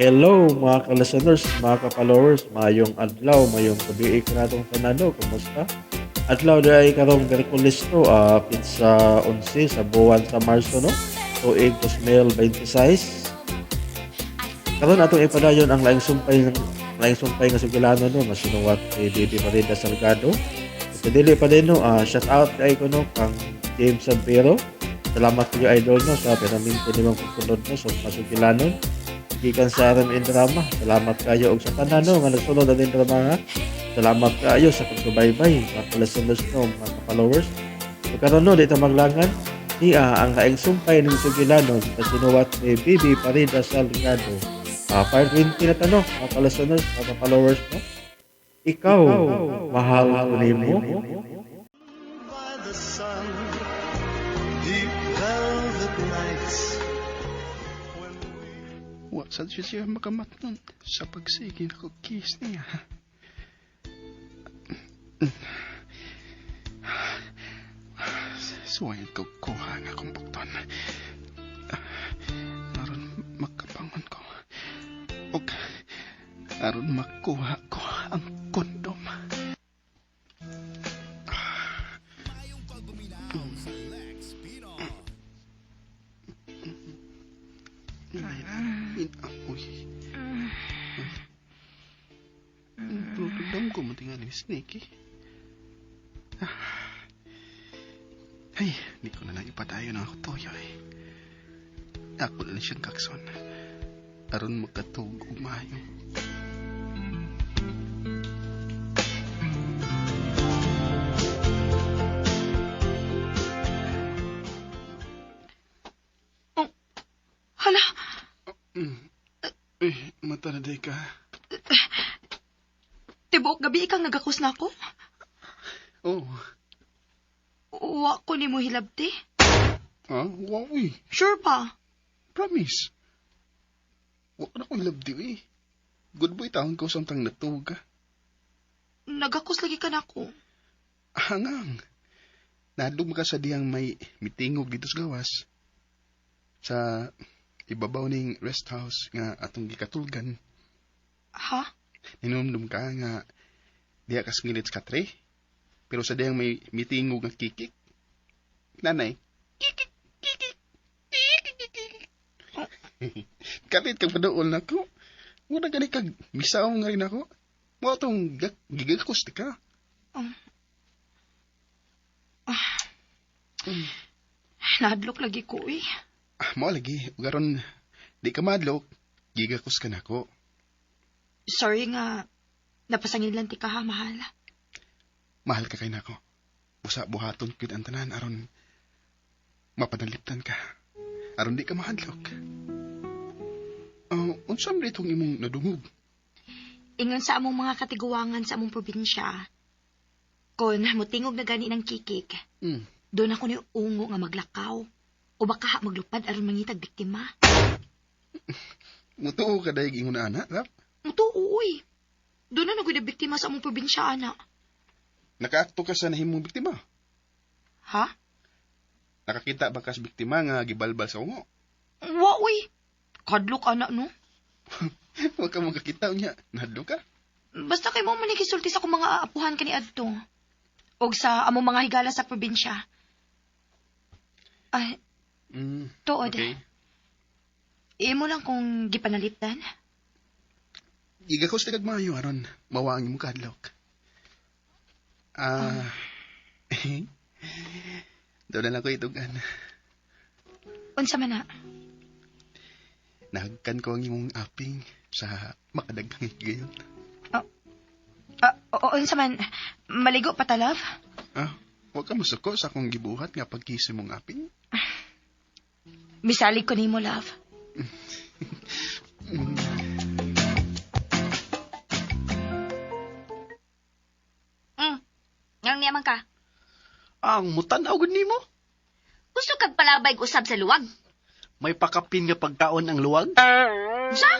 Hello mga ka-listeners, mga ka-followers, mayong adlaw, mayong gabi kanatong tanan no, kumusta? Adlaw di ay karong Miyerkules to, pitsa 11 sa buwan sa Marso no, tuig 2026. Karon atong ipadayon ang laing sumpay nga sugilano no, nga sinuwat ni Bibi Farida Salgado. Sa dili pa din no, shout out kay ko no kang James Sampero. Salamat kayo idol no sa pinaminti nimong pagsunod no sa mga sugilanon. Gikan sa RMN Drama. Salamat kayo og sa tanan no nga nagsunod aning drama ha. Salamat kayo sa pagsubaybay mga listeners no, mga followers. So karon no, di ta maglangan niya ang laing sumpay ng sugilanon na sinuwat ni Bibi Farida Salgado. Part 20 na ta no, mga listeners, mga followers no. Ikaw, mahal ko nimo. By the sun, deep velvet nights. When we Wa sad siya siya makamatnon sa pagsige na ko kiss niya. Suwayan ko kuha nga akong bukton. Aron makabangon ko. Og aron makuha ko ang kondom. Uy. Tutugdam ko matingali ni Snake eh. Ay, di ko na lang ipadayon ang ako toyo eh. Ako na lang siyang kakson. Aron makatug og maayo. Hala, Eh, mata na day ka. tibuok gabi ikang nagakos na ako. Oh. Wa ko ni mo hilabti. Ah, wow eh. Sure pa. Promise. Wa ka na kong love di eh. Good boy taon ko samtang natug ka. Nagakos lagi ka na ako. Hangang. Nadug ka sa diyang may mitingog dito sa gawas. Sa ibabaw ning rest house nga atong gikatulgan. Ha? Ninumdum ka nga diha ka sa ngilit sa katre. Pero sa diyang may mitingog nga kikik. Nanay, kikik, kikik, kikik, kikik. Kalit kag paduol na ko. Muna gani kag misaw nga rin ako. Mo atong gigakos di ka. Nahadlok lagi ko eh. Ah, mo lagi, ug aron di ka madlok, gigakos ka nako. Sorry nga, napasangil lang ti ka ha, mahal. Mahal ka kay nako. Busa buhaton gyud ang tanan aron mapanaliptan ka. Aron di ka mahadlok. Oh, unsa man itong imong nadungog? Ingon sa among mga katiguangan sa among probinsya, kon mutingog na gani ng kikik, doon ako ni ungo nga maglakaw. O baka maglupad aron mangitag biktima. Mutuo ka dahil ingon na ana, rap? Mutuo, uy. Doon na nagud biktima sa among probinsya, ana. Nakaakto ka sa nahimong biktima. Ha? Nakakita ba ka sa biktima nga gibalbal sa ungo? Wa, uy. Kadlok, ana, no? Wa ka makakita niya. Nahadlok ka? Basta kay mo man ikisulti sa akong mga aapuhan kani adto. Og sa among mga higala sa probinsya. Ay, tuod. Okay. Imo lang kung gipanaliptan. Gigakos na kag maayo aron mawa ang imong kahadlok. Ah. Doon na lang ko itugan. Unsa man na? Nahagkan ko ang imong aping sa makadaghang higayon. Ah, unsa man? Maligo pa ta, love? Ah, wa ka masuko sa akong gibuhat nga pagkisi mong aping. Misalig ko nimo, love. Nganong niya man ka? Ang mutan-aw gud nimo. Gusto kag palabay usab sa luwag. May pakapin nga pagkaon ang luwag. Unsa?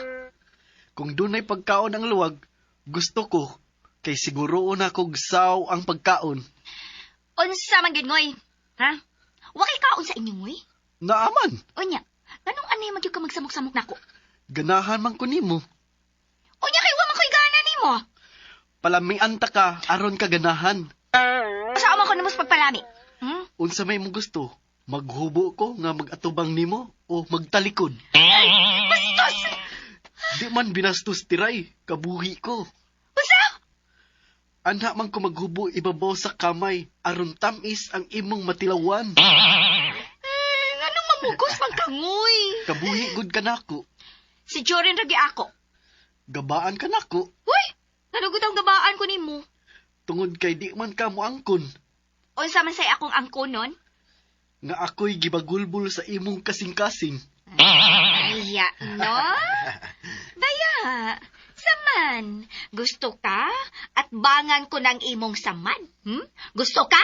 Kung dunay pagkaon ang luwag, gusto ko kay siguro na kog saw ang pagkaon. Unsa man gyud ngoy? Ha? Wa kay kaon sa inyo ngoy? Naaman, Unya, nganong anay man gyud ka magsamok-samok nako? Ganahan man ko nimo. Unya kay wa man ko'y gana nimo. Palamian ta ka aron ka ganahan. Sa man ko nimo sa pagpalami? Hmm? Unsa may imong gusto? Maghubo ko nga magatubang nimo o magtalikod? Bastos! Di man binastos tiray, kabuhi ko. Unsa? Anha man ko maghubo ibabaw sa kamay aron tamis ang imong matilawan. Eh, nganong mamugos man kangoy? Kabuhi gud kanako. Si Joren ragi ako. Gabaan kanako Uy, nalugod ang gabaan ko nimo. tungod kay di man ka moangkon Unsa man say akong angkonon? nga ako'y gibagulbol sa imong kasing-kasing. Aya, no? Daya, saman, gusto ka? At bangan ko ng imong saman, hmm? Gusto ka?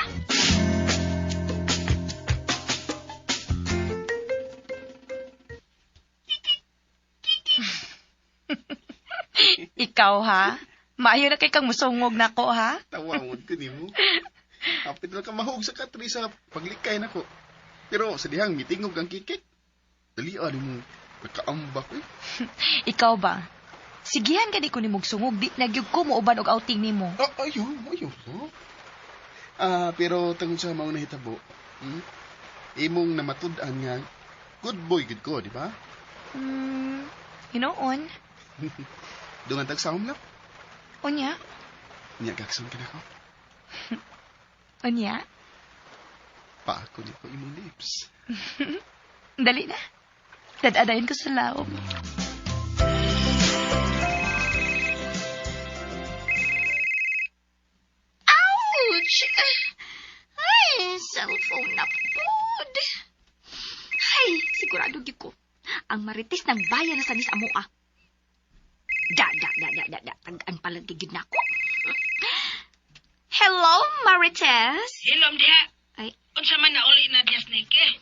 Ikaw ha? Maayo na kay kang musungog nako ha? Tawa mo ko nimo. Hapit lang ka mahug sa katri sa paglikay nako. Pero sa dihang mitingog ang kikik. Dali ani mo nakaambak eh. Ikaw ba? Sigihan gani ko nimog sungog, di na gyud ko muuban og outing nimo. Ah, ayaw, ayaw. No? Ah, pero tungod sa mga nahitabo, imong namatud-an nga good boy gud ko, di ba? Hmm, hinoon. Dungan tag sahom lang. Unya, Nya gakson ka nako. unya. Paako ni ko imong lips. Dali na. Dadadayon ko sa lawom. Ouch! Ay, cellphone na pod. Ay, sigurado gyud ko. Ang marites ng bayan na sanis amoa. Da, da, da, da, da, da. Tagaan pala gid nako. Hello, Marites. Hilom diha. Ay. Unsa man na uli na diya snake eh?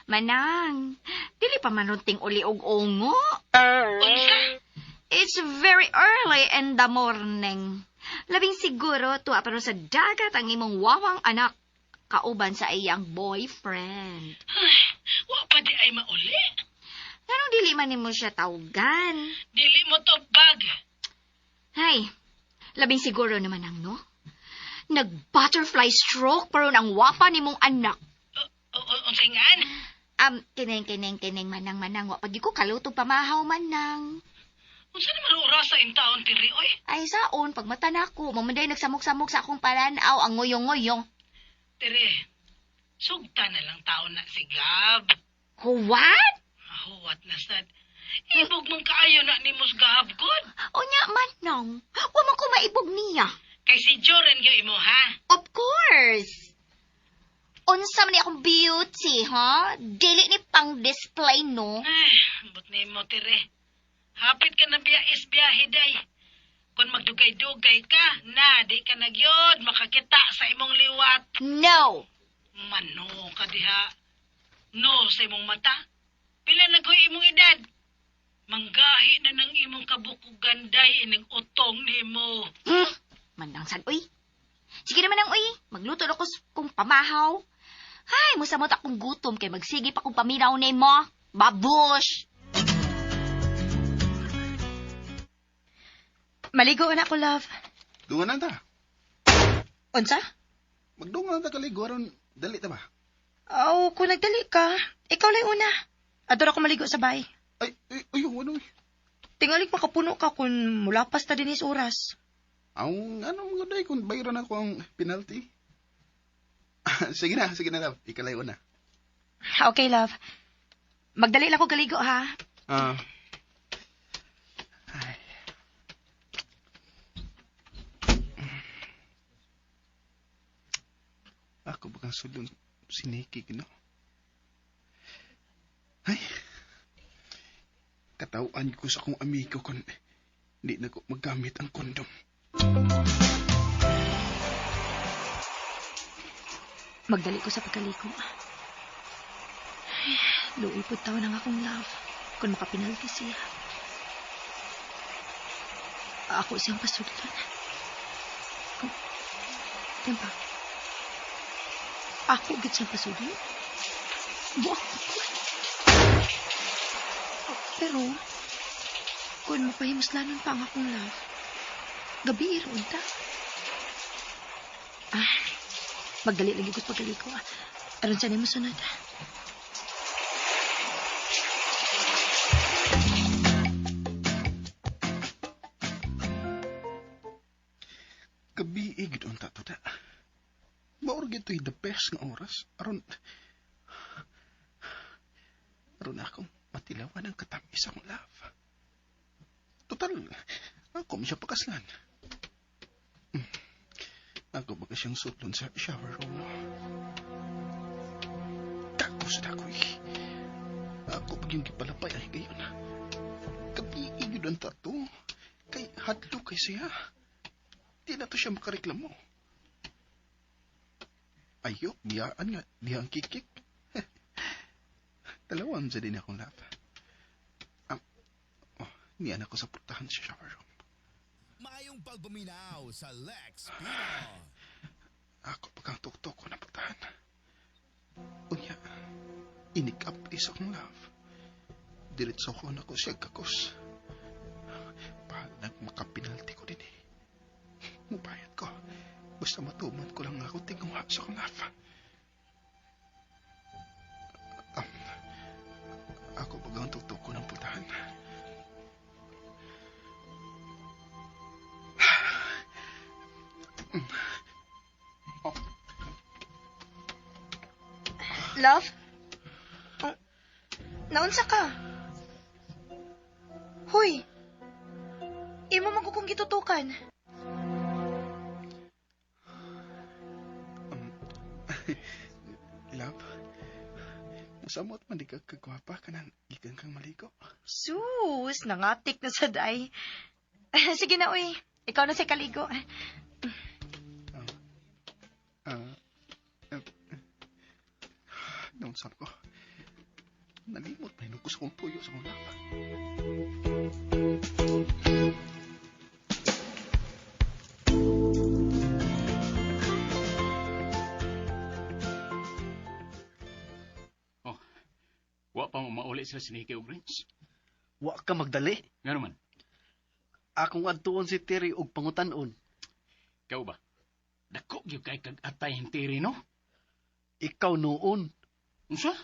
Manang, dili pa man runting uli og ungo. Unsa? It's very early in the morning. Labing siguro tuwa pero sa dagat ang imong wawang anak kauban sa iyang boyfriend. Ay, wa pa di ay mauli. Nganong dili man nimo siya tawgan? Dili mo to bag. Hay, labing siguro naman ang no? Nag-butterfly stroke pero ang wapa nimong anak. Unsay ngan? Kineng, kineng, kineng, manang, manang, wa pag ko kaluto pamahaw manang. Unsa naman oras sa intaon tiri oy? Ay, saon, pag mata na ako, mamanday nagsamok-samok sa akong palanaw, ang nguyong-nguyong. Tiri. Sugta na lang taon na si Gab. What? Huwat na sad. Ibog mong kaayo na ni Mus Gab gud. Unya manang, wa man ko maibog niya. Kay si Joren gyud imo ha. Of course. Unsa man ni akong beauty, ha? Dili ni pang display, no? Ay, ambot nimo tiri. Hapit ka na biya is biyahe day. Kung magdugay-dugay ka, na di ka na gyud makakita sa imong liwat. No. Mano ka diha. No sa imong mata. Pila na ko'y imong edad? Manggahi na ng imong kabukugan day ining utong nimo. Manang sad, uy. Sige naman ang uy. Magluto na ko kong pamahaw. Hay, musamot akong gutom kay magsige pa kong paminaw nimo. Babush! Maligo na ko, love. Dungan na ta. Unsa? Magdungan na ta kaligo aron dali ta ba? Aw, kung nagdali ka, ikaw lang una. Adoro ako maligo sa bay. Ay, ay, ayaw, ano eh. Tingalig makapuno ka kung mulapas ta dinis oras. Ang ano mga day kung bayaran ako ang penalty. Sige na, love. Ikalay una. Okay, love. Magdali lang ko kaligo, ha? Ah. Ay. Ako ba kang sulong si Nikki, no? Ay. Katawaan ko sa akong amigo kung hindi na ko magamit ang kondom. Magdali ko sa pagkaliko. Ay, luoy po taon ang akong love. Kung makapinalty siya. Ako siyang pasudlan. Tempa. Ako gid siyang pasudlan. Buak ko. Pero, kung mapahimuslanon pa ang akong love, gabi roon ta. Ah, magdali lagi ko't pagaliko. Aron sa nimo sunod. Gabi gid unta to da. Maor gid to'y the best nga oras aron aron akong matilawan ang katamis akong love. Total, ako man siya pakaslan. Ako ba siyang sutlon sa shower room, no? Dako sa dako eh. Ako pag yung gipalapay ay gayon. Gabi gid unta to. Kay hadlo kay siya. Di na to siya makareklamo. Ayo, biyaan nga. Diya ang kikik. Dalawang sa din akong love. Oh, niyan ako sa putahan sa shower room. Maayong pagpaminaw sa Lex Pino. Ako pagkang tuktok ko na putahan. Unya, inikap isa akong love. Diretso ko na ko siya kakos. Palag makapinalti ko din eh. Mubayad ko. Basta matuman ko lang ako tinguha sa akong love. Ako bagang tuktok ko ng putahan. Oh. Love? Oh, naunsa ka? Huy! Imo man ko kong gitutukan. Love, masamot man di ka kagwapa ka nang gikan kang maligo. Sus, nangatik na sa day. Sige na, uy. Ikaw na sa kaligo. Naunsa ko. Nalimot pa ko sa kong puyo sa kong love. Oh, wa pa mo mauli sila si Nikki og Rins. Wa ka magdali. Ngano man? Akong adtuon si Terry og pangutan-on. Ikaw ba? Dako gyud kay kag atay ang Terry, no? Ikaw noon. Unsa?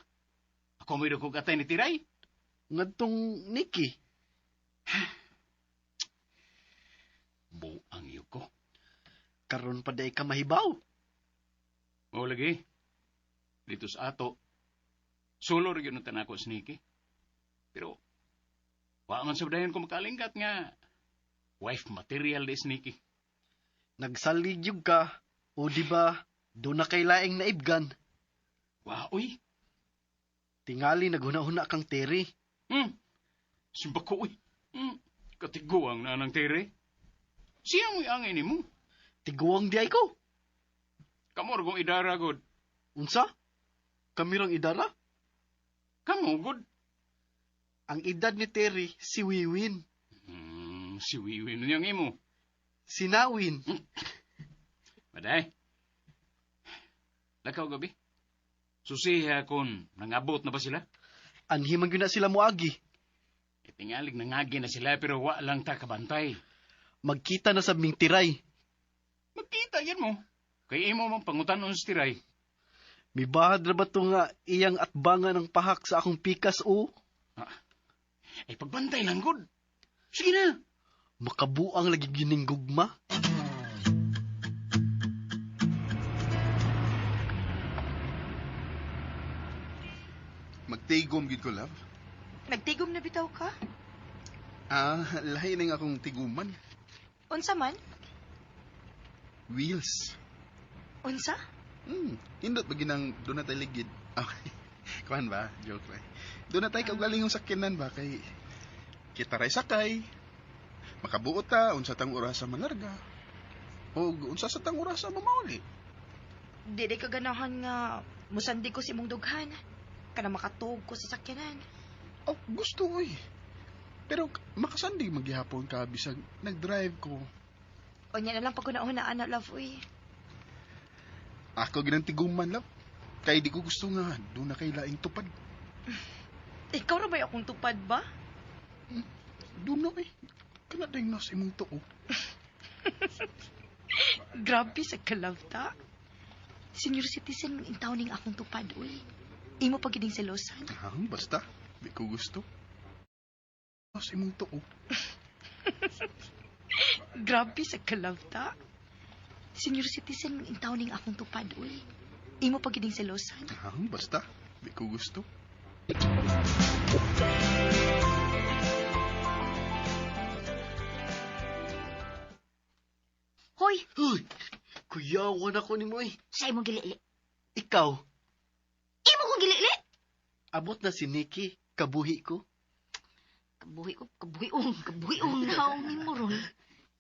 Ako mo'y dako atay ni Tiray? Ngadtong Nikki. Buang iyo ko. Karon pa day ka mahibaw. O lagi. Dito sa ato. Solo ra gyud nako si Nikki. Pero wa man sa dayon ko makalingkat nga wife material di si Nikki. Nagsalig yug ka, o di ba, doon na kay laing naibgan. Wa uy. Tingali naghuna-huna kang Terry. Simba ko uy. Katiguang na ng Terry. Siya mo'y angay nimo. Tiguang di ay ko. Kamo ra kong idara god. Unsa? Kami rang idara? Kamo god. Ang edad ni Terry si Wiwin. Si Wiwin niyang imo. Si Nawin. Maday. Lakaw gabi. Susiha kon nangabot na ba sila? Anhi man gyud na sila moagi. E tingalig nangagi na sila pero wa lang ta kabantay. Magkita na sa ming tiray. Magkita yan mo. Kay imo man pangutan-on sa tiray. Mibahad ra ba to nga iyang atbangan ng pahak sa akong pikas o? Ay pagbantay lang gud. Sige na. Makabuang lagi gining gugma. Magtigom gid ko, love. Nagtigom na bitaw ka? Lahi na nga akong tiguman. Unsa man? Wheels. Unsa? Hindot ba ginang doon na tayo ligid? Okay. Kuan ba? Joke lang. Doon na tayo kaugalingong sakyanan ba? Kay kita ray sakay. Makabuot ta, unsa tang orasa malarga. O unsa sa tang orasa mamauli. Di di ka ganahan nga musandi ko si imong dughan. Kana makatuog ko sa sakyanan. Oh, gusto oy. Pero makasandi maghihapon ka bisag nag-drive ko. Unya na lang pag una-una ana love uy. Ako ginang tiguman love. Kay di ko gusto nga doon na kay laing tupad. Ikaw ra ba akong tupad ba? Duno eh. Kana ding nas imong tuo. Grabe sa kalabta. Senior citizen man intaw ning akong tupad, uy. Imo pa gid selosan. Ah, basta. Di ko gusto. Nas imong tuo. Grabe sa kalabta. Senior citizen man intaw ning akong tupad, uy. Imo pa gid selosan. Ah, basta. Di ko gusto. Hoy, Huy, kuyawan ako nimo eh. sa imong gilili. Ikaw, Imo kong gilili. abot na si Nikki, kabuhi ko. Kabuhi ko, kabuhiong, kabuhiong naong nimo ron.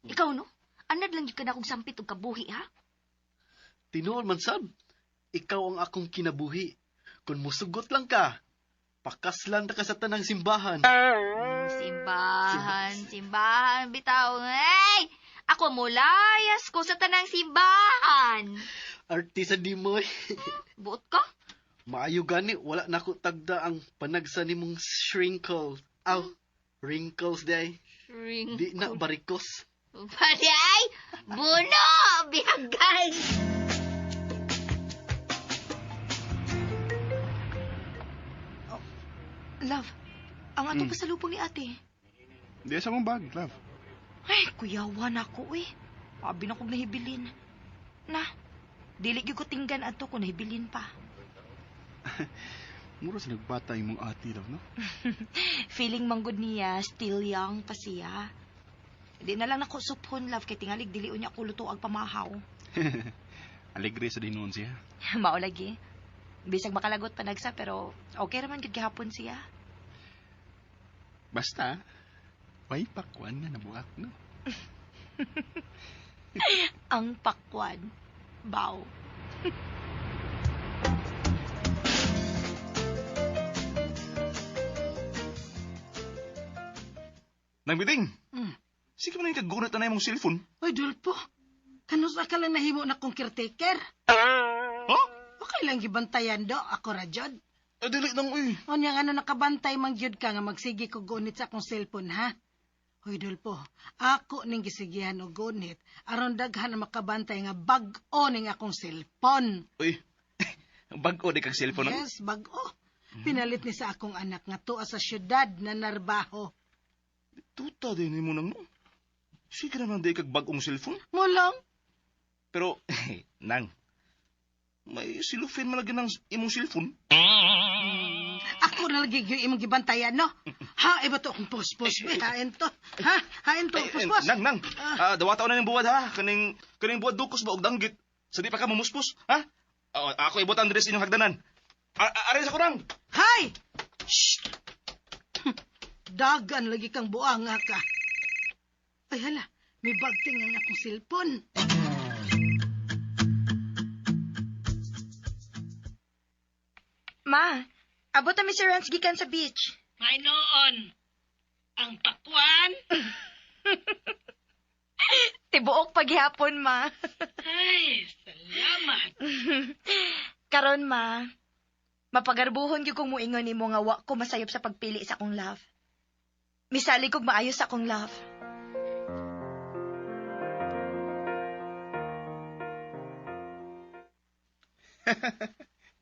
Ikaw no? Anad lang jud ka na akong sampit og kabuhi ha? Tinuod man sab, ikaw ang akong kinabuhi. Kung musugot lang ka, pakaslan ta ka sa tanang simbahan. Simbahan, simbahan, bitaw. Hey! Ako mulayas ko sa tanang simbahan. Artista di mo eh. Buot ka? Maayo gani, wala na ko tagda ang panagsa nimong shrinkles. Aw, wrinkles day. Shrink. Di na barikos. Pari ay, buno, bihagay. Love, ang atong pasalubong ni ate. Di sa mong bag, love. Ay, kuyawan ako eh. Abi na kong nahibilin. Na, dili gyud ko tinggan ato kung nahibilin pa. Mura sa nagbata imong ate, love, no? Feeling manggod niya, still young pa siya. Di na lang nako suphon, love, kay tingalig dili unya ko luto ang pamahaw. Alegre sa dinuon siya. Mao lagi. Bisag makalagot pa nagsa pero okay raman gid gihapon siya. Basta, may pakwan nga nabuak, no? Ang pakwan. Bow. Nang biting! Sige mo na yung kagunat na imong cellphone. Oy, Dulpo. Kanus ka lang nahimo na kong caretaker. Ha? Okay lang gibantayan do, ako ra jud. Eh, dili nang, uy. Unya ano nakabantay man gyud ka nga magsige ko gunit sa akong cellphone ha. Hoy Dulpo, ako ning gisigihan og gunit aron daghan ang makabantay nga bag-o ning akong cellphone. Uy, bag-o di kag cellphone, no? Yes, bag-o. Pinalit ni sa akong anak nga tuwa sa syudad na narbaho. Tuta din mo nang, no? Sige naman di kag bag-ong cellphone. Mo lang. Pero, nang, may silufin man lagi ng imong cellphone. Ako na lagi gyud imong gibantayan no. Ha, iba to akong pospos. Hain to. Ha, hain to Ay, ay, pospos. Nang, nang. Ah, dawata na ng buwad ha. Kaning buwad dukos ba og danggit. Sa di pa ka mamuspos, ha? Ah, ako ibutan diri sa inyong hagdanan. Aray sa kurang. Hay! Shh! Dagan lagi kang buanga ka. Ay hala, may bagting ang akong cellphone. Ma, abot na mi si Rance gikan sa beach. May noon. Ang pakwan. Tibuok paghihapon, ma. Ay, salamat. Karon, ma, mapagarbuhon gyud kong muingon nimo nga wa ko masayop sa pagpili sa akong love. Misali kog maayo sa akong love.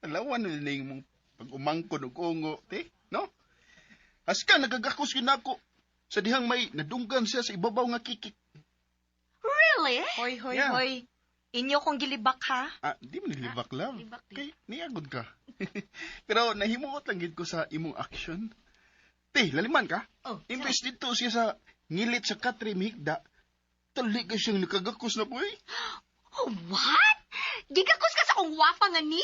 Alawan na ning mong pag-umangkon og ungo, te, no? Aska nagagakos gyud nako sa dihang may nadunggan siya sa ibabaw nga kikik. Really? Hoy, hoy, Yeah. hoy. Inyo kong gilibak, ha? Ah, di man nilibak love. Libak, di. Kay niagod ka. Pero nahimuot lang gid ko sa imong action. Te, laliman ka. Oh, Imbes dito siya sa ngilit sa katre mihigda, tali ka siyang nakagakos na po eh. Oh, what? Gigakos ka sa akong wapa nga ni?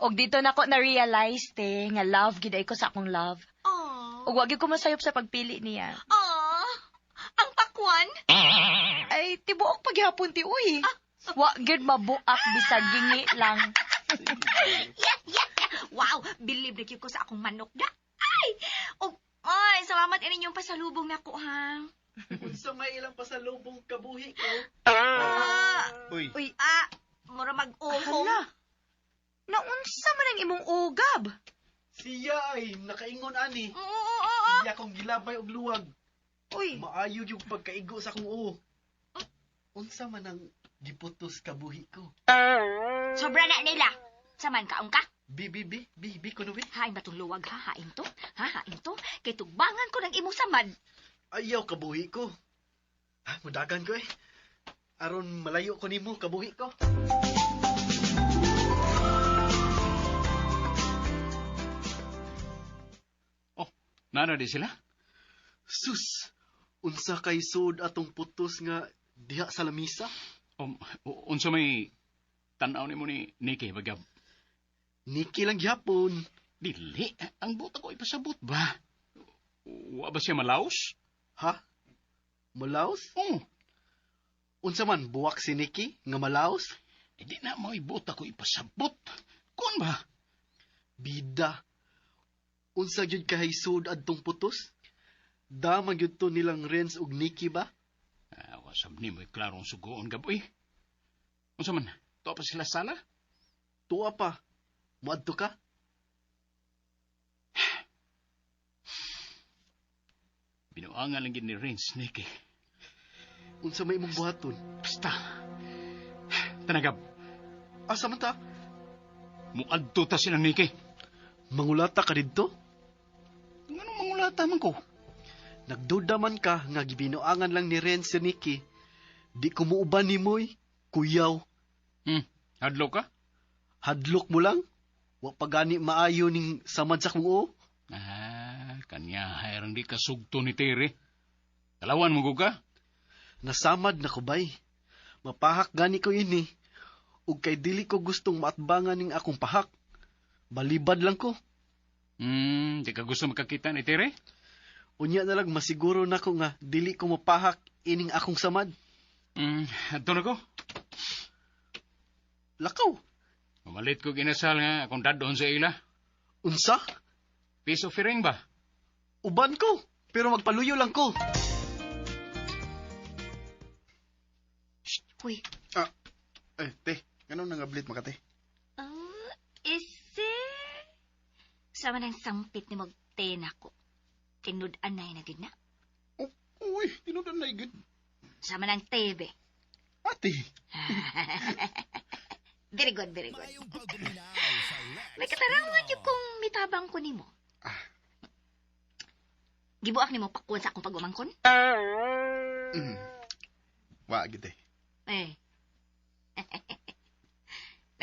Og dito na ko na-realize, te, nga love gid ay ko sa akong love. Oh. Ug wa gyud ko masayop sa pagpili niya. Oh. Ang pakwan? Ay, tibuok paghihapon ti uy. Wa gyud mabuak bisag gingi lang. Yeah, yeah, yeah. Wow, believe na gyud ko sa akong manok da. Ay! Oh, ay, salamat inyong pasalubong nako ha. Unsa may ilang pasalubong kabuhi ko? Ah, Uy, Uy, mura mag-uhong. hala. Naunsa man ang imong ugab? Siya ay nakaingon ani. Oo, oo, oo. Sige akong gilabay og luwag. Uy. Maayo yung pagkaigo sa akong uo. Unsa man ang giputos kabuhi ko? Sobra na nila. Saman kaon ka? B, B, B, B, B, kuno B. Hain ba tong luwag ha? Hain to? Ha? Hain to? Kay tugbangan ko ng imong samad. Ayaw kabuhi ko. Ha, mudagan ko eh. Aron malayo ko nimo kabuhi ko. Oh, nara di sila? Sus, unsa kay sud atong putos nga diha sa lamisa? Unsa may tan-aw nimo ni Nikki bagab? Nikki lang gihapon. Dili, ang buta ko ipasabot ba? Wa ba siya malaos? Ha? Malaos? Oo. Unsa man buwak si Nikki nga malaos? Di na mo ibuta ko ipasabot. Kun ba? Bida. Unsa gyud kahay sud adtong putos? Dama gyud to nilang Renz ug Nikki ba? Wasab ni mo'y klarong sugoon gaboy. Unsa man, tuwa pa sila sala? Tuwa pa. Muadto ka? Binuangan lang gid ni Renz, Nikki. Unsa may imong buhaton? Basta. Tanagab. Asa man ta? Muadto ta sila, Nikki. Mangulata ka didto? Nganong mangulata man ko? Nagduda man ka nga gibinuangan lang ni Renz si Nikki. Di ko muuban ni Moy, kuyaw. Hadlok ka? Hadlok mo lang? Wa pa gani maayo ning samad sa kong uo? Ah, kanya hayrang di ka sugto ni Tere. Kalawan mo ka? Nasamad na ko bay. Mapahak gani ko ini. Ug kay dili ko gustong maatbangan ning akong pahak. Balibad lang ko. Di ka gusto makakita ni Tere? Unya na lang masiguro na ko nga dili ko mapahak ining akong samad. Adto na ko. Lakaw. Mamalit ko ginasal nga akong dadon sa ila. Unsa? Peace offering ba? Uban ko, pero magpaluyo lang ko. Shh, huy. Ah, eh, te, ganun nang ablit makate? Ise. Sama ng sampit ni magte nako. Tinud-anay na gid na. Oh, uy, tinud-anay gid. Sama ng tebe. Ate. Very good, very good. May katarangan yung kung mitabang ko nimo. Ah. Gibuak nimo pakuan sa akong pagumangkon? Wa gid eh. Eh.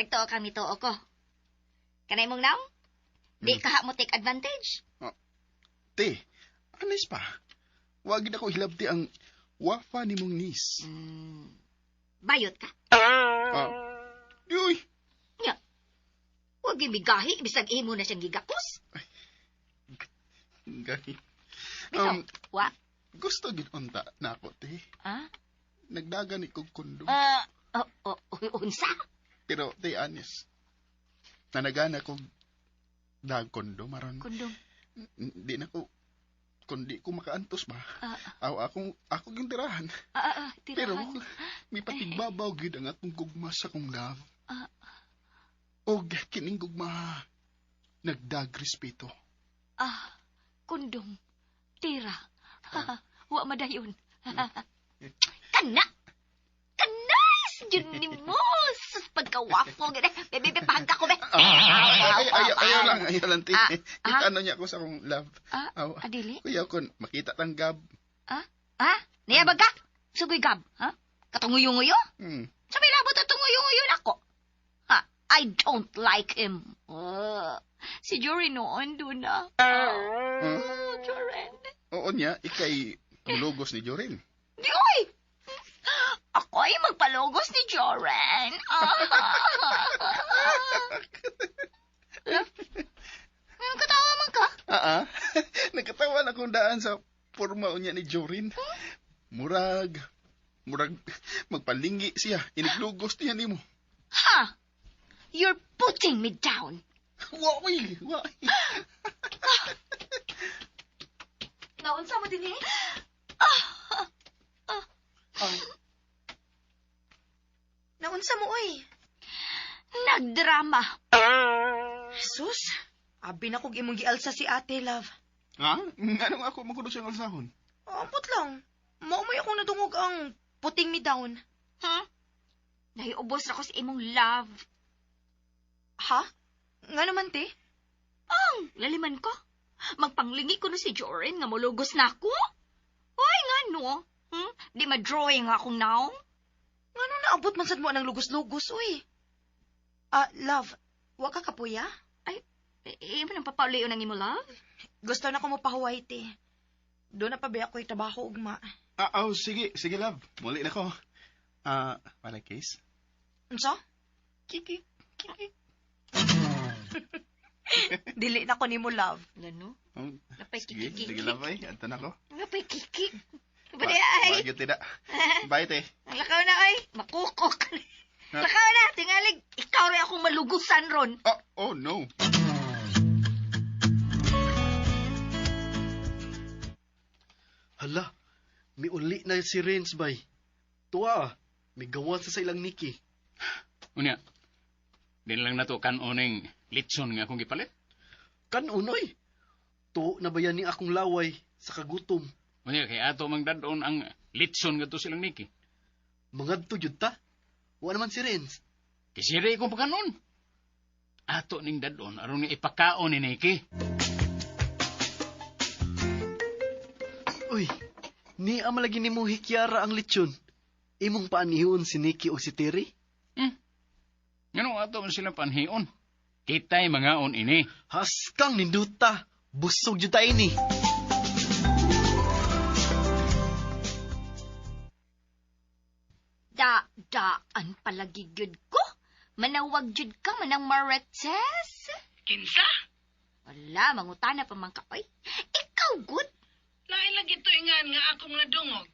Nagtuo kang mituo ko. Kanay mong nam? Di ka mo take advantage? Oh. Te, anis pa. Wa gid ako hilabti ang wafa ni mong niece. Bayot ka? Ah. Uy! Nya. Huwag gimigahi, bisag imo na siyang gigakos. Ay, gahi. Wa? Gusto gid unta na ako, te. Ah? Nagdagan ni kog kondom. Unsa? Pero, te, anis. Nanagana kog dag kondom, aron. Kondom? Di na ko, kundi ko makaantos ba? Aw, ako yung tirahan. Tirahan. Pero, may patigbabaw gid ang akong gugma sa akong love. Og kining gugma, nagdag respeto. Ah, kondom, tira. Wa madayon. Kana! Kanas! Yun ni mo! Sus, pagkawafo. Bebe, bebe, pahangka ko, be. Ayaw lang, ayaw lang, te. Kita ano niya ako sa akong love. Adili? Kuya, kung makita tang gab. Ah? Ah? Niyabag ka? Sugoy gab, ha? Katunguyo-nguyo? Sa may labot at tunguyo-nguyo na ako. Ha? I don't like him. Si Jory noon, doon na. Oh, Joren. Oo niya, ikay logos ni Joren. Di, oy! Ako ay magpalogos ni Joren. Anong katawa man ka? Nagkatawa na akong daan sa forma unya ni Joren. Murag magpalinggi siya. Iniglugos niya nimo. Ha? You're putting me down. Why? Why? Naunsa mo din eh? Naunsa mo, oy? Nagdrama. Jesus, abi na kog imong gialsa si ate, love. Ha? Nganong ako man kuno siyang alsahon? Ambot lang. Maumay ako nadungog ang putting me down. Ha? Nahiubos ra ko sa imong love. Ha? Nga naman, te? Ang, laliman ko. Magpanglingi ko na si Joren nga molugos na ako. Uy, nga no. Di ma-drawing akong naong. Nga no naabot man sad mo ang lugos-lugos, uy. Ah, love, wa ka kapuya? Ay, imo nang papaulion ang imo, love? Gusto na ko mo pahuway, te. Doon na pa ba ako'y trabaho, ugma. Ah, oh, sige, sige, love. Muli na ko. Ah, wala case? Unsa? Kiki, kiki. Dili na ko nimo, love. Gano? Oh, Napay sige, kikik. sige, love, ay. Anto na ko. Napay kikik. Pwede ay. Wag yun, Bye, te. Lakaw na ay. Makukok. Lakaw na, tingalig. Ikaw rin akong malugusan ron. Oh, oh no. Hala, miuli na si Renz bay. Tuwa ah, migawan sa ilang Nikki. Unya, din lang nato kan-oning litson nga akong gipalit. Kanunoy, tuo na ba yan ni akong laway sa kagutom? Unya, kay ato mang dadon ang litson nga to silang Nikki. Mangadto jud ta. Wa naman si Renz. Kisiri kong pagkanon. Ato ning dadon aron nga ipakaon ni Nikki. Uy, ni ama lagi nimo hikyara ang lechon. Imong paanihon si Nikki o si Terry? Ngano ato man silang panhion? Kita'y mangaon ini. Haskang ninduta, busog jud ta ini. Da-daan palagi gyud ko. Manawag jud ka manang Marites. Kinsa? Wala, mangutana pa man ka. Oy, ikaw good. Lain lang ito ingan nga akong nadungog.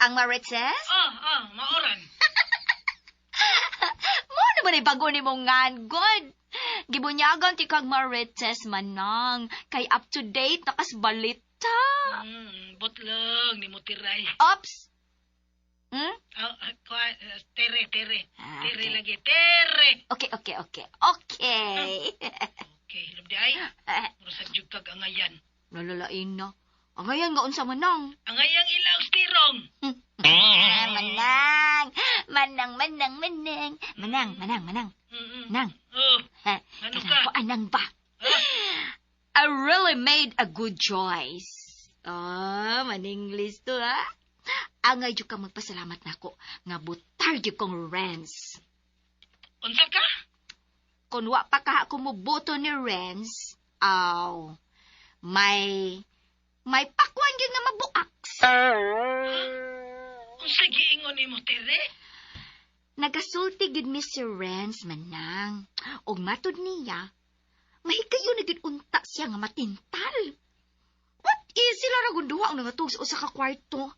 Ang Marites? Oh, maoran. Mo naman ay bago ni mong ngan, good. Gibunyagan ti kag Marites manang. Kay up to date nakas balita. Butlog ni Mutiray. Ops. Hmm? Oh, tere, tere. Ah, Tere okay. lagi, tere. Okay. Okay, Okay, hilom di ay. Murasag jud kag angayan. Nalalain na. Angayan nga unsa manang. Angayang ilaw tirong. Manang. Manang, manang, manang. Manang, manang, manang. Nang. Oh, Ha, ano kanang ka? ko anang ba? I really made a good choice. Ah, man-English to, ha? Angay jud ka magpasalamat nako nga butar gyud kong Renz. Unsa ka? Kung wa pa ka ako moboto ni Renz, aw, may pakwan gyud nga mabuak. Unsa giingon nimo tere? Nagasulti gyud mi si Renz manang. Og matud niya, mahikayo na gyud unta siya nga matintal. What is sila ra duha ang nangatug sa usa ka kwarto?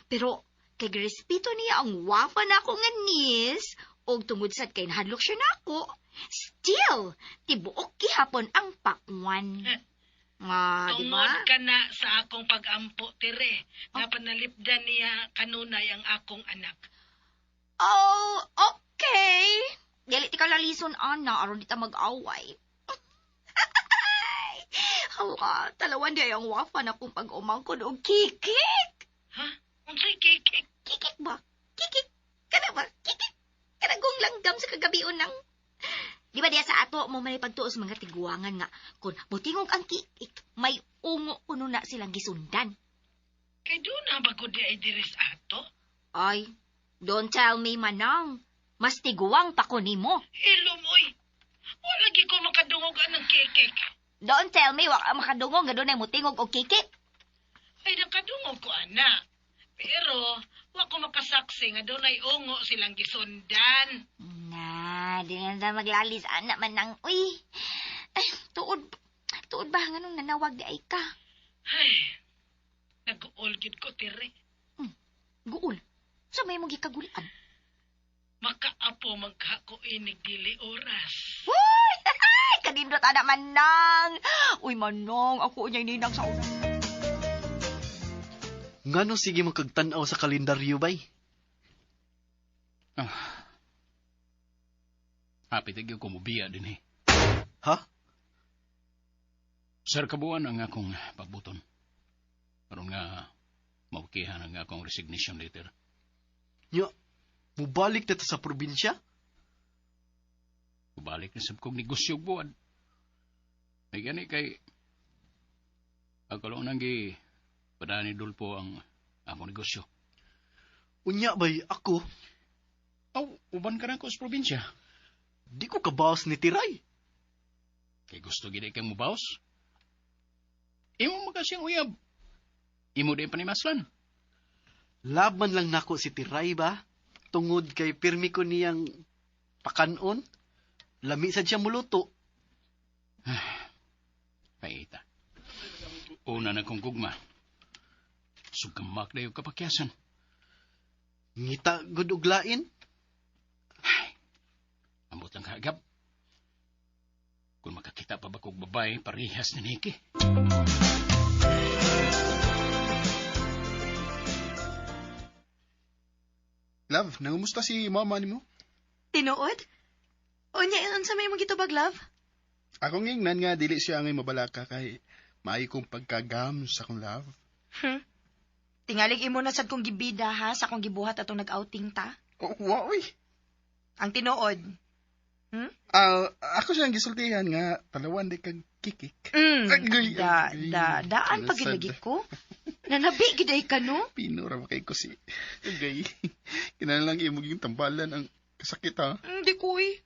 Pero kay girespeto niya ang wafa na ako nga niece, og tungod sad kay nahadlok siya nako, still tibuok gihapon ang pakwan. Ah, di ba? Tungod ka na sa akong pag-ampo tere. Nga panalipdan niya kanunay ang akong anak. Oh, okay. Dili ti ka lalison, ana, aron di ta mag-away. Hala, talawan di ay ang wafa na kung pag-umangkon og kikik. Ha? Unsay kikik? Kikik ba? Kikik. Kana ba? Kikik. Kana kong langgam sa kagabion nang. Di ba diya sa ato mo may pagtuos mga tiguangan nga kung mutingog ang kikik, may ungo kuno na silang gisundan. Kay doon na ba ko di ay diri sa ato? Ay, don't tell me manang. Mas tiguang pa ko nimo. Hilom oy. Wala gi ko makadungog anang kikik. Don't tell me wa ka makadungog nga dunay mutingog og kikik. Ay nakadungog ko ana. Pero wa ko makasaksi nga dunay ungo silang gisundan. Na, di na ta maglalis ana manang. Uy. Ay, tuod ba nganong nanawag di ay ka? Ay. Nag-uol gyud ko tere. Guol. Sa may mong gikagulan. Makaapo man ka ko inig dili oras. Uy! Kanindot ana manang. Uy manong, ako unyay ninang sa una. Ngano sige man kag tan-aw sa kalendaryo bay? Ah. Hapit gyud ko mobiya din eh. Ha? Sir kabuan ang akong pagbuton. Aron nga maukihan ang akong resignation letter. Nya, mubalik na ta sa probinsya? Ubalik na sab kog negosyo buwan. May gani kay ako lang nang gi padani Dulpo ang akong negosyo. Unya bay ako, Aw, uban ka na ko sa probinsya. di ko kabaos ni Tiray. Kay gusto gid kang mubaos. Imo man kasi ang uyab. Imo din panimaslan. Laban lang nako si Tiray ba? Tungod kay pirmi ko niyang pakanon. Lami sad siya muluto. Paita. Una na kong gugma. Sugamak na yung kapakyasan. Ngita gud og lain. Ambot lang kagab. Kung makakita pa ba kog babae, parehas ni Nikki. Love, nangumusta si mama nimo? Tinuod? Unya, unsa may imong gitubag, love? Akong ngingnan nga dili siya angay mabalaka kay maayo kong pagkagam sa akong love. Tingalig imo na sad kong gibida ha sa akong gibuhat atong nag-outing ta. Oh, wow, uy. Ang tinuod. Ah, ako siyang gisultihan nga talawan di kag kikik. Agoy, Da, agoy. da, daan pag Nasad. gilagi ko. Nanabi gid ay ka no? Pino ra ba kay ko si. Agay. Kinahanglan lang imo yung tambalan ang kasakit ha. Hindi ko eh.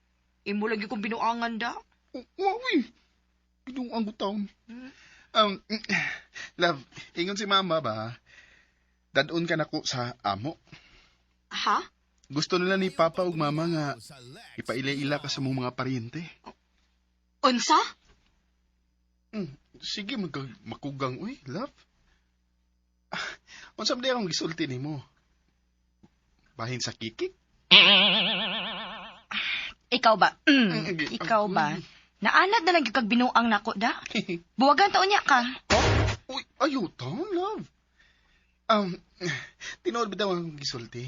Imo lagi kong binuangan da. Oh, wow, uy. Pinong ang butaon. Love, ingon si mama ba, dadon ka nako sa amo. Ha? Gusto nila ni papa ug mama nga ipaila-ila ka sa mong mga paryente. Unsa? Sige, makugang, uy, love. Unsa man akong gisulti nimo? Bahin sa kikik? Ikaw ba? Agay, Ikaw ba? Naanad na lang gyud kag binuang nako da. Buwagan taon niya ka. Uy, ayaw taon, love. Tinuod bitaw ang gisulti.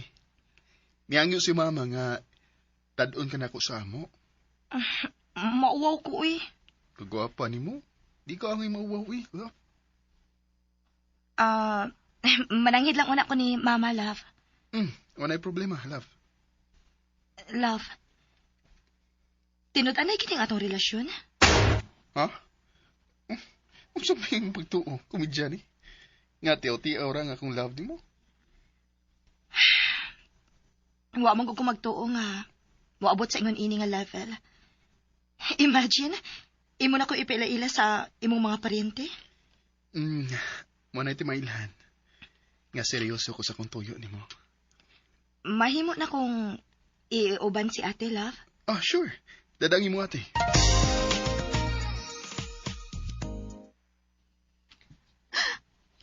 Miangyo si mama nga dadon ka nako sa amo. Mauwaw ko uy. Kagwapa nimo. Di ko angay mauwaw, uy, love. Mananghid lang una ko ni Mama, love. Wala'y problema, love. Love. Tinud-anay kining atong relasyon? Ha? Unsa ba yung pagtuo? Komedya ni? Nga tiyaw-tiyaw ra nga akong love nimo. Wa man ko magtuo nga moabot sa ingon ini nga level. Imagine, imo na ko ipaila-ila sa imong mga paryente. Mo na iti mailhan. Nga seryoso ko sa kong tuyo nimo. Mahimo na kong iuban si ate, love. Ah, sure. Dadangin mo ate.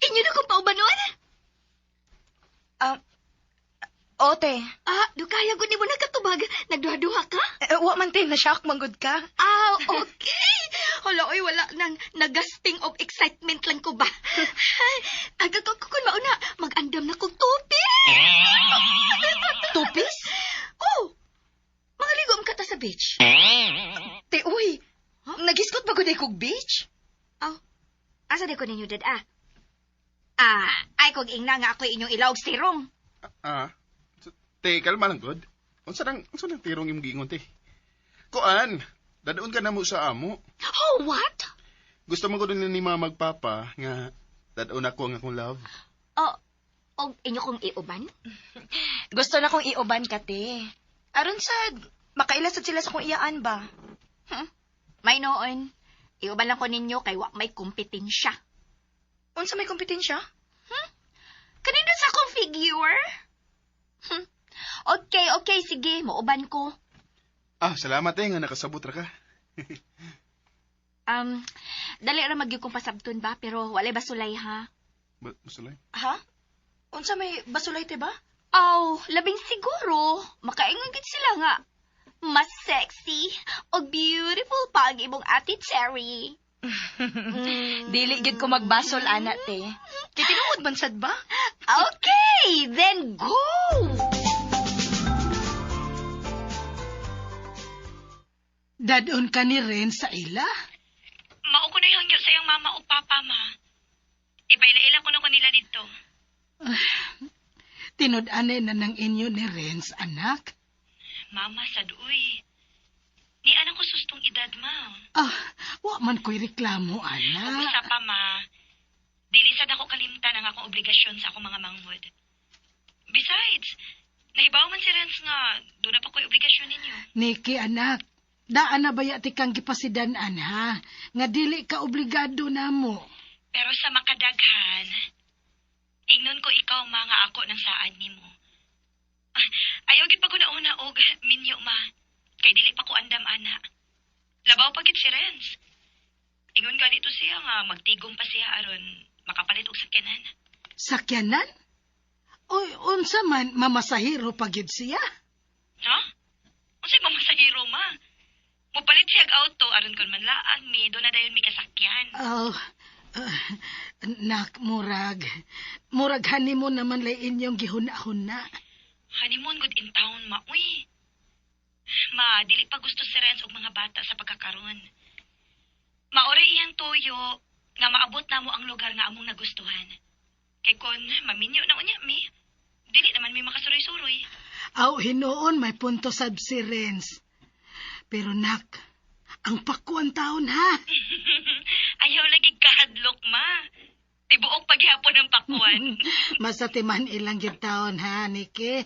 Inyo na kong paubanon? Ote. Ah, dukaya gud nimo nakatubag. Nagduha-duha ka? Wa man te, na-shock man gud ka. Ah, okay. Hala, oy, wala nang nagasting of excitement lang ko ba? Aga ko kun mauna, mag-andam na kong tupis. Tupis? Oh, mangaligo man ka ta sa beach. Te, uy, nagiskot ba gud ay kog beach? Oh, asa di ko ninyo dad ah? Ah, ay kog ingna nga ako inyong ilawg sirong. Ah, te, kalma lang gud. Unsa nang tirong imong giingon te? Kuan, dadon ka na mo sa amo. Oh, what? Gusto mo ko ni mama magpapa nga dadon ako ang akong love. Oh, og inyo kong iuban? Gusto na kong iuban ka, te. Aron sad, makaila sad sila sa kong iyaan ba? May noon. Iuban lang ko ninyo kay wa may kompetensya. Unsa may kompetensya? Kanino sa akong figure? Okay, okay, sige, muuban ko. Ah, salamat eh nga nakasabot ra ka. Dali ra magyud kong pasabton ba, pero walay basulay ha. Basulay? Ha? Unsa may basulay te ba? Aw, labing siguro. Makaingon gid sila nga. Mas sexy o beautiful pa ang imong Ate Cherry. Dili gid ko magbasol ana te. Kay tinuod man sad ba? Okay, then go. Dadon ka ni Ren sa ila? Mao ko na hangyo sa iyang mama o papa, ma. Ipaila-ila ko na ko nila dito. Tinud-anay na ng inyo ni Renz, anak. Mama, sa duoy. Ni anak ko sustong edad, ma. Ah, wa man ko'y reklamo, anak. Usa pa, ma. Dili sad ako kalimtan ang akong obligasyon sa akong mga manghod. Besides, nahibaw man si Renz nga, doon na pa ko'y obligasyon ninyo. Nikki, anak, daan na baya ti kang gipasidanan, ha? Nga dili ka obligado na mo. Pero sa makadaghan, ingnon ko ikaw, ma, nga ako ng saad nimo. Ah, ayaw gid pa ko nauna og minyo, ma. Kay dili pa ko andam, ana. Labaw pa gid si Renz. Ingon ganito siya nga magtigom pa siya aron makapalit og sakyanan. Sakyanan? Oy, unsa man, mamasahiro pa gid siya. Ha? Unsay mamasahiro, ma? Mupalit siya og auto aron kon manlaag mi, do na dayon mi kasakyan. Oh, nak, murag. Murag honeymoon naman lay inyong gihuna-huna. Honeymoon good in town, ma. Uy. Ma, dili pa gusto si Renz og mga bata sa pagkakaron. Maori iyang tuyo nga maabot na mo ang lugar nga among nagustuhan. Kay kon maminyo na unya mi, dili naman mi makasuroy-suroy. Aw, hinuon may punto sab si Renz. Pero nak, ang pakuan taon ha. Ayaw lagi kahadlok, ma. Tibuok paghapon ang pakuan. Masatiman ilang gyud taon ha, Nikki.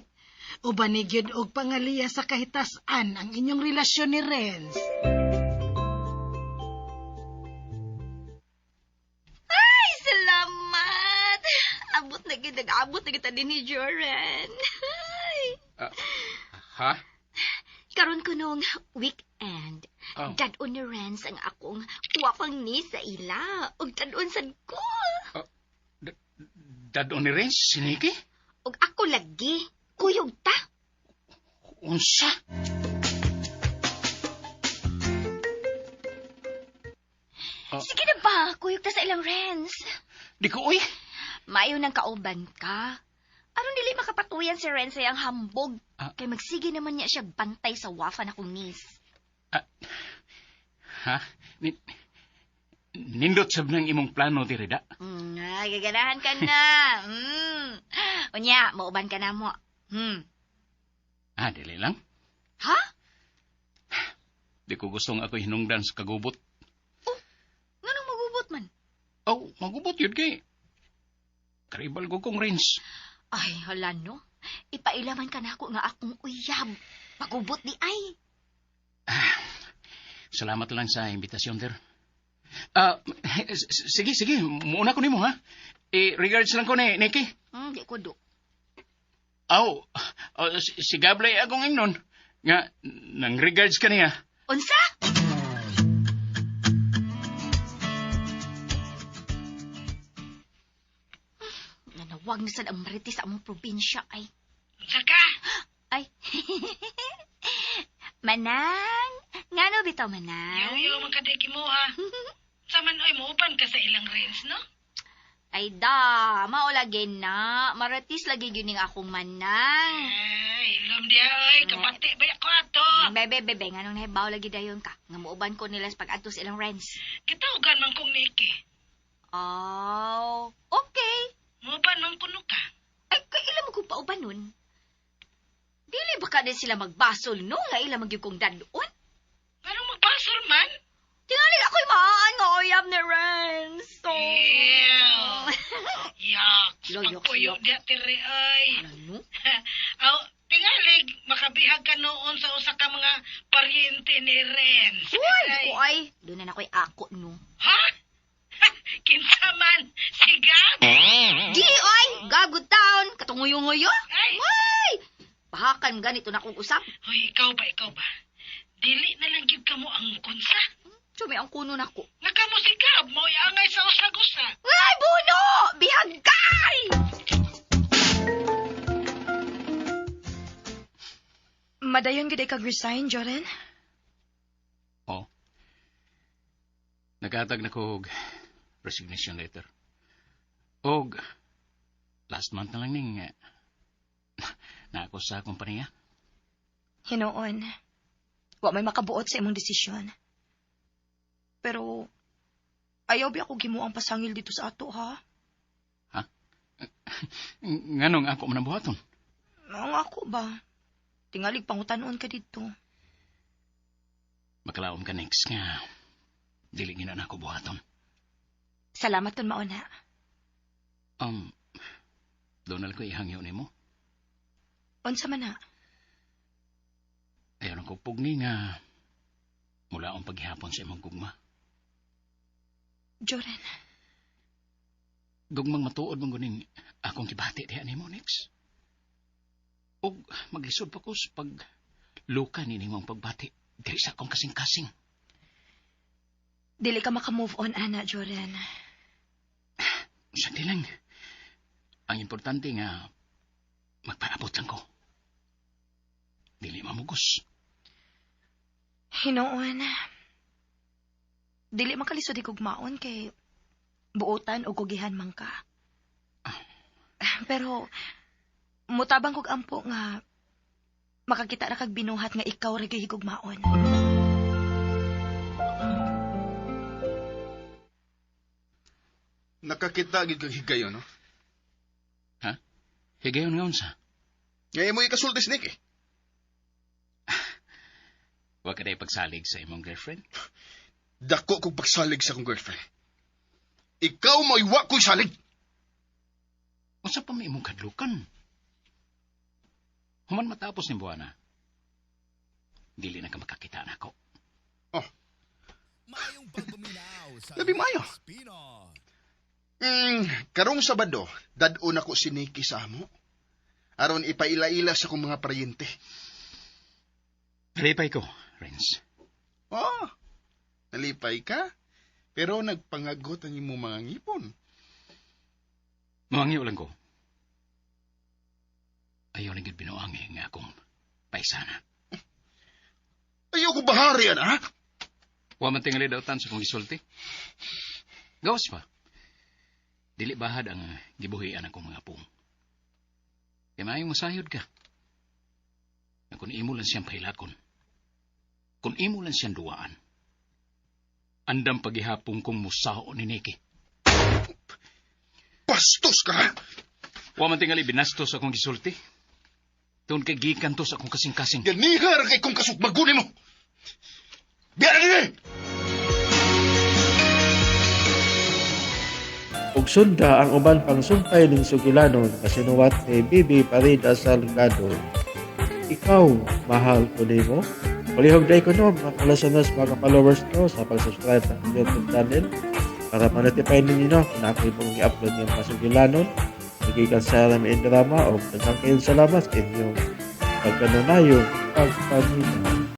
Uban ni gyud og pangaliya sa kahitasan ang inyong relasyon ni Renz. Ay, salamat! Abot na gid, nag-abot na kita din ni Joren. Ay. Ha? Karon ko nung weekend, Oh. dad-on ni Renz ang akong wapang ni sa ila. Ug dad-on sad ko. Dad-on ni Renz, si Nikki? Ug ako lagi, kuyog ta. Unsa? Oh. Sige na ba, kuyog ta sa ilang Renz. Di ko, uy. Maayo nang kauban ka. Aron dili makapatuyan si Renz sa iyang hambog. Ah. Kay magsige naman niya siya bantay sa wafa na kong niece. Ha? Nindot sab ng imong plano diri da. Ay, gaganahan ka na. Unya, mauban ka na mo. Ah, dili lang. Ha? Di ko gustong ako hinungdan sa kagubot. Oh, nganong magubot man? Oh, magubot yun kay. Karibal ko kong Renz. Ay, hala no. Ipailaman ka na ako nga akong uyab. Magubot di ay. Salamat lang sa imbitasyon, sir. Ah, sige, sige. Muna ko nimo, ha? Eh, regards lang ko ni Nikki. Di ko do. Aw, oh, si Gablay akong ingnon. Nga, nang regards ka niya. Unsa? Nanawag na sad ang marites sa among probinsya ay. Unsa ka? Ay. Manang, ngano bitaw manang? Yaw-yaw man kadiki mo ha. Sa man oy muuban ka sa ilang Renz, no? Ay da, mao lagi na. Marites lagi gyud ning akong manang. Ay, ilom diya oy, kapati ba ako ato? Bebe, bebe, nganong nahibaw lagi dayon ka? Nga muuban ko nila sa pag-adto sa ilang Renz. Kitawagan man kong Nikki. Oh, okay. Muuban man kuno ka. Ay, kay ila mo kong pauban nun. Dili ba ka din sila magbasol, no? Nga ila magyud kong dadon. Anong magbasol man? Tingali ako'y maan nga uyab ni Renz. So... Ew. Yak, Loyok, pagpuyo yok. diya tiri ay. Ano? Aw, tingalig, makabihag ka noon sa usa ka mga paryente ni Renz. Uy, ko ay. Doon na ako'y ako, no? Ha? Kinsa man? Si Gab? Di, ay! Gago town! Katunguyo-nguyo? Ay! Uy! Bahakan ganito na akong usap. Hoy, ikaw ba, ikaw ba? Dili na lang gyud kamo ang kunsa. Sumi ang kuno nako. Nakamo si Gab, mo'y angay sa usag-usa. Ay, buno! Bihag kay! Madayon gid ay kag-resign, Joren? Oh. Naghatag na ko og resignation letter. Og last month na lang ning na ako sa kompanya. Hinoon, wa may makabuot sa imong desisyon. Pero, Ayaw bi ako gimuang pasangil dito sa ato, ha? Nganong ako man ang buhaton? Ang ako ba? Tingalig pangutanon ka dito. Makalaom ka next nga. Dili gina na ako buhaton. Salamat ton mauna. Donald ko ihangyo nimo. Unsa man na? Ayaw nang pugni nga mula ang paghihapon sa imong gugma. Joren, Gugmang matuod man guning akong gibati diha nimo, Nix. Og maglisod pa ko sa pag luka ni nimong pagbati diri sa akong kasing-kasing. Dili ka maka-move on, ana, Joren. Sakti lang. Ang importante nga magparabot lang ko. Dili mamugos. Hinoon. Dili makalisod higugmaon kay buotan o kugihan man ka. Pero mutabang kog ampo nga makakita ra kag binuhat nga ikaw ra gyud higugmaon. Nakakita gid kag higayon, no? Ha? Higayon nga unsa? Nga imo ikasulti si Nikki. Wa ka day pagsalig sa imong girlfriend? Dako kog pagsalig sa akong girlfriend. Ikaw mo'y wa ko'y salig. Unsa pa may imong kadlukan? Human matapos ni buwana, dili na ka makakita nako. Oh. Maayong pagpaminaw sa Labi maayo. Pino. Karong Sabado, dad-on ako si Nikki sa amo. Aron ipaila-ila sa akong mga paryente. Nalipay ko, Renz. Oh, nalipay ka? Pero nagpangagot ang imong mga ngipon. Muhangyo lang ko. Ayaw na gyud binuangi nga akong paisana. Ayaw ko bahari, ana, ha? Wa man tingali dautan sa kong gisulti. Gawas pa. Dili bahad ang gibuhian akong mga pung. Kaya maayong masayod ka. Na kung imo lang siyang pahilakon, kung imo lang siyang duwaan, andam paghihapon kong musao ni Nikki. Bastos ka, ha? Wa man tingali binastos akong gisulti. Tun kay gikan to sa akong kasing-kasing. Ganihar kay kong kasukbagunin mo! Biyara din! Ug sunda ang uban pang sumpay ning sugilanon kasinuwat ni Bibi Parida Salgado. Ikaw, mahal ko nimo. Palihog day ko no, mga kalasanas, mga followers no, sa pag-subscribe sa akong YouTube channel para ma-notify ninyo no, kung ako'y pong i-upload ng mga sugilanon. Nagikan sa RMN Drama o daghang kayong salamat sa inyong pagkanunayong pagpaminaw.